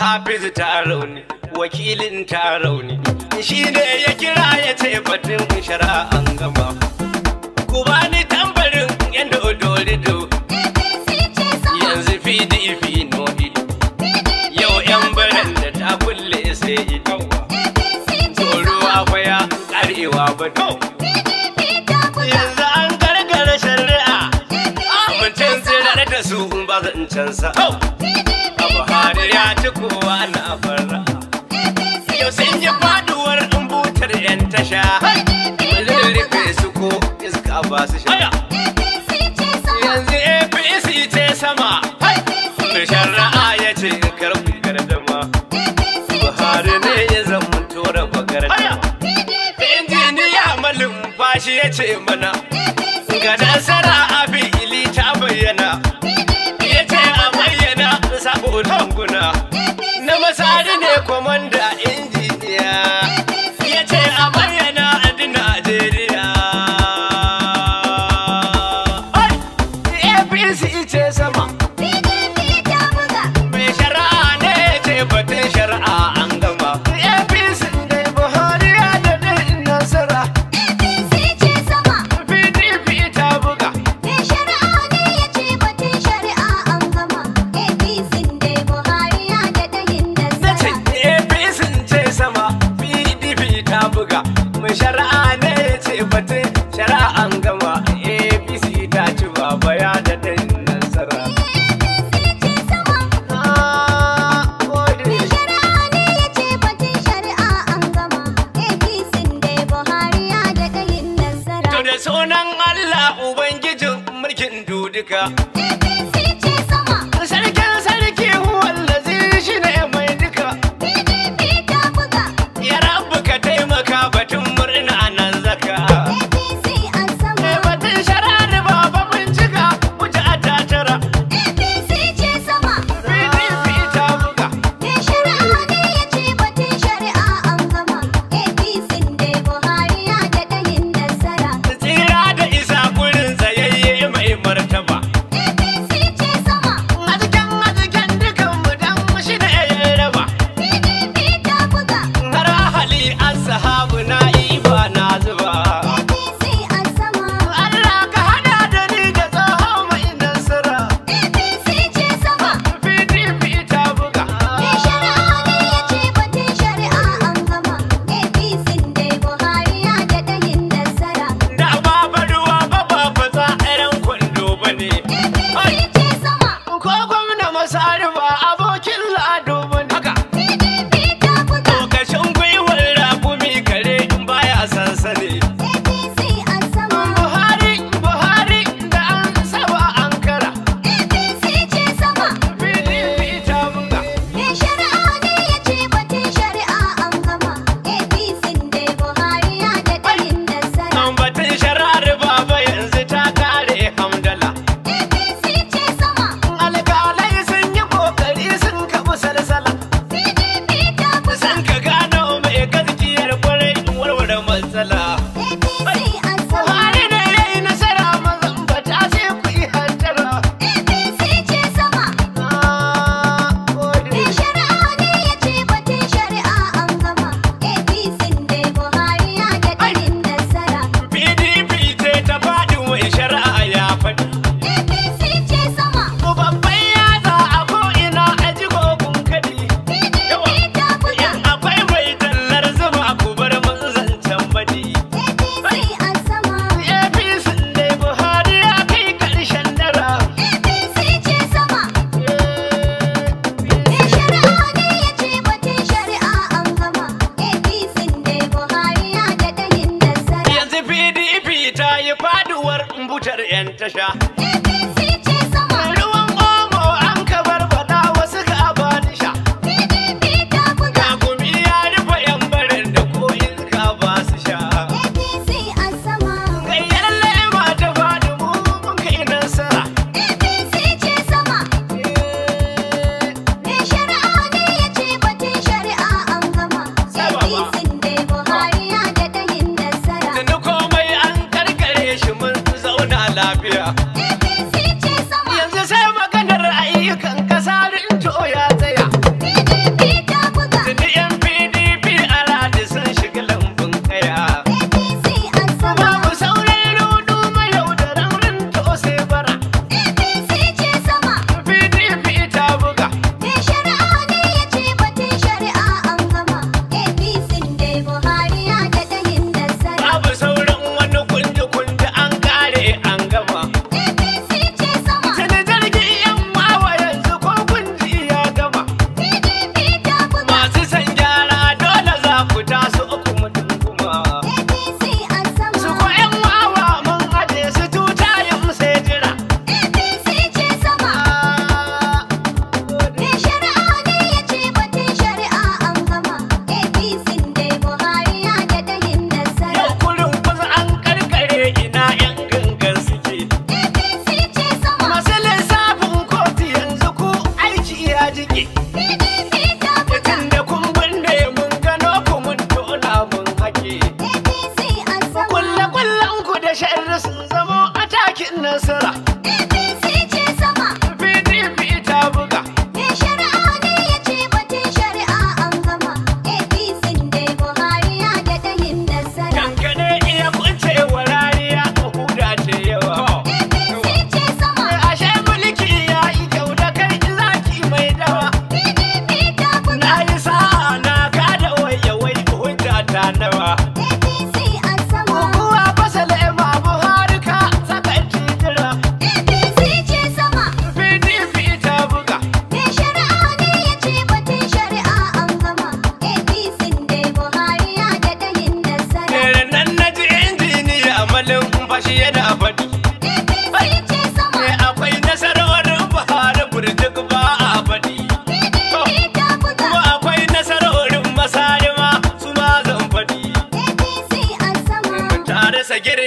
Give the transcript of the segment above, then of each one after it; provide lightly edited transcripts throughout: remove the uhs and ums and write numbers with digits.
Hafizu Tarauni, wakilin Tarauni, shi ne ya kira ya ce batun shari'a an gama. Ku bani tambarin yan dodorido, APC ce sama. Yanzu PDP no ido. PDP Yau yan baran da ta kulle sai ido. APC ce Ruwa sama. fa ya karewa ba to. PDP ta buga. Yanzu an gargara shari'a. APC Mun ce sama. tsirar da su in ba zan cansa. PDP ta Buhari buga. ya ci kowa na fara. APC Yau ce sun yi sama. faduwar butar 'yan tasha. PDP ta Mun buga. rufe su ko iska ba su sha. APC ce sama. Yanzu APC ce sama. APC Mai ce sama. shari'a ya ce kar ku gardama. APC ce Buhari sama. ne ya zama tora bagardama. PDP ta Injiniya Malumfashi ya ce mana. APC Ga ce nasara a fili ta bayyana. PDP Ya ce ta a buga. bayyana sabo lunguna. APC Na ce masari sama. ne kwamanda injiniya. APC Ya ce ce a sama. bayyana a Najeriya. Ai! APC ce sama. PDP ta buga. Mai shari'a ne ya ce batun shari'a an gama. APC dai Buhari ya daɗe nasara. APC ce sama. PDP ta buga. Mai shari'a ne ya ce batun shari'a an gama. APC dai Buhari ya daɗa yin Na ce nasara. APC ce sama. PDP ta buga. Mai shari'a ne ya ce batun shari'a an gama. APC ta ci baba ya daɗe nasara. APC ce sama. Ah, gode. Mai shari'a ne ya ce batun shari'a an gama. APC dai Buhari ya daɗa yin nasara. To da sunan Allah Ubangijin mulkin duduka. APC ce sama. Sarkin sarki wallazi shi ne mai duka. PDP ta buga. Ya rabu ka taimaka batun murna nan zaka. APC an sama. Eh, batun shari'ar baba mun cika wuce a tattara. APC ce sama. PDP ta buga. Mai shari'a ne ya ce batun shari'a an gama. APC dai Buhari ya daɗa yin nasara. Tsira da isa gurin tsayayye mai martaba. APC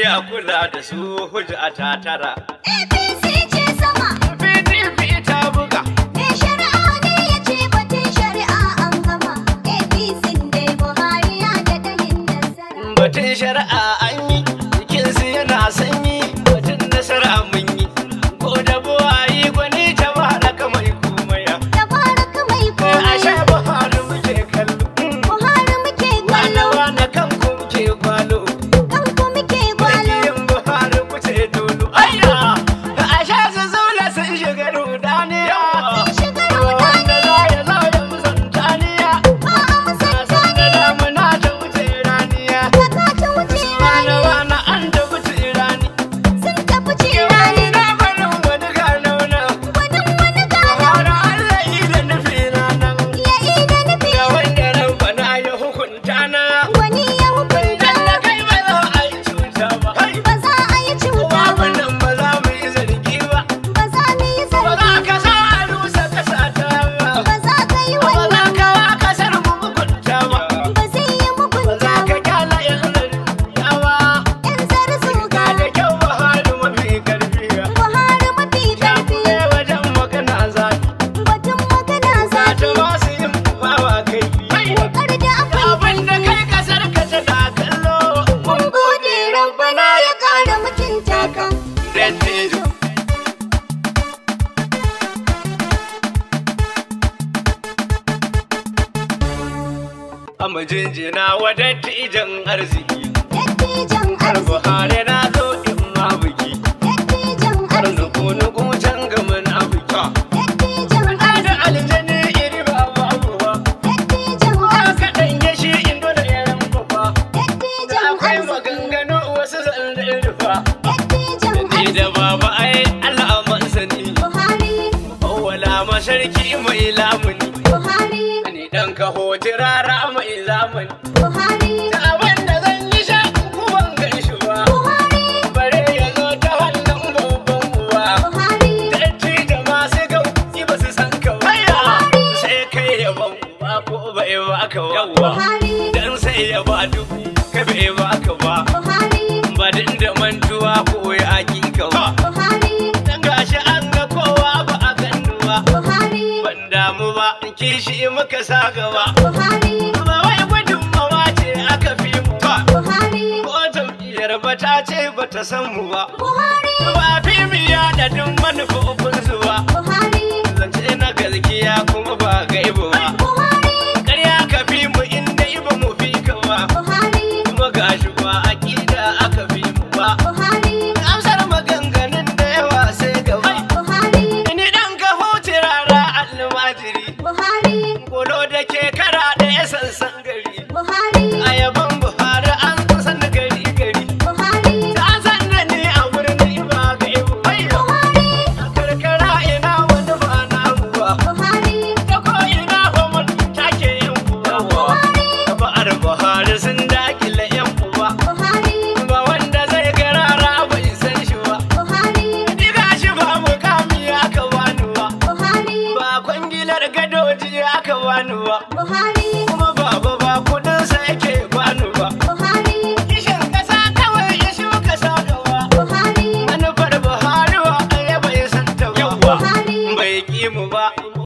ya kula da su hujja ta tara. APC ce sama. PDP ta buga. Mai shari'a ne ya ce batun shari'a an gama. APC dai Buhari ya daɗa yin nasara. Batun shari'a an yi, jikinsu yana sanyi, batun nasara mun yi. Ko da buwayi gwani ta baraka mai komaya. Tabaraka mai Ashe komai. Buhari muke kallo. Buhari muke Wane gwalo. wane kanku muke gwalo. Kanku muke gwalo. Makiyin Buhari kuce dolo. Ayya! Ashe su zula sun shiga rudaniya. Sun shiga Wanda rudani. za ya zo ya musantaniya. Ba a musanta San da damuna ta wuce raniya. Kaka ta wuce Wane rani. wane an ta wuce rani. Sun tafi ce rani. Na barin wani ganauna. Gwanin wani gano. Buhari Allah yi da nufi na nan. Ya ida nufi. Ga wanda rabbana ya hukunta na. Gwani ya hukunta. Dan da kai ba za a yi cuta ba. Ba za a yi cuta ba. Wannan ba za mu yi zargi ba. Ba za mu yi Ba za zargi. ka sa a rusa kasa ta ba. Ba za ka yi Ba za wannan. ka wa kasar mu mugunta ba. Ba zai yi Ba mugunta za ba. ka kyala yan zargiya ba. Yan zarzuga. Ga da kyau Buhari mafi karfi. Buhari mafi Shafi karfi. wajen magana zafi. Batun magana Za ta zafi. ba su yin bawa kai. Kar da akwai Abin da kai kasar ka tana kallo. Mun gode Rabbana ya ƙara mutunta ka. Dattijo. Amma jinjina wa dattijan arziki. Dattijan Har arziki. Buhari na zo in ma biki. Dattijan Har arziki. nuku-nuku can gama na biki. Dattijan Da arziki. aljani iri ba babu ba. Dattijan arziki. Aka ɗanye shi indo da yaran babba. Dattijan Akwai arziki. maganganu wasu zan rufa. Dattijan Ni arziki. da baba ai Allah man sani. Buhari. Wala masarki mai lamuni. Buhari. Ni dan kaho tirara mai zamani. Buhari. Da abin da zan yi sha ku ban gan shi ba. Buhari. Bare ya zo ta hannun babban uwa. Buhari. Dattijo masu gauki ba su san ka ba. Sai kai yaban uba ko bai baka ba. Buhari. Dan sai ya ba dubu ka bai baka ba. Buhari. Ba din da mantuwa ko ya hakika ba. Buhari. Dan gashi an ga kowa ba a ganuwa. Buhari. Ban damu ba kishi muka sa gaba. Buhari. Ba wai gudunmawa ce aka fi mu ba. Buhari. Ko jam'iyyar ba ta ce ba ta san mu ba. Buhari. Ba fi mu yaɗa duk manufofin su ba. Buhari. Zance na gaskiya kuma ba gaibu ba. Buhari. Ƙarya ka fi mu inda ba mu fi ka ba. Buhari. Kuma gashi ba aƙida aka fi mu ba. Buhari. Amsar maganganun da yawa sai gaba. Buhari. Ni ɗan ka huce rara almajiri. Buhari. Kolo da ke kara da ya sansan gari. Buhari. A yaban Buhari an kusan gari gari. Buhari. Ta san da ni a birni ba ga ibu. Buhari. A karkara ina wani ba namu ba. Buhari. Ta ko ina ba mun take yin uba. Jama'ar Buhari sun dakile yan uba. Buhari. Ba wanda zai garara bai san shi ba. Buhari. Ni gashi ba mukami aka bani ba. Buhari. Ba kwangilar gadoji aka bani ba. Buhari.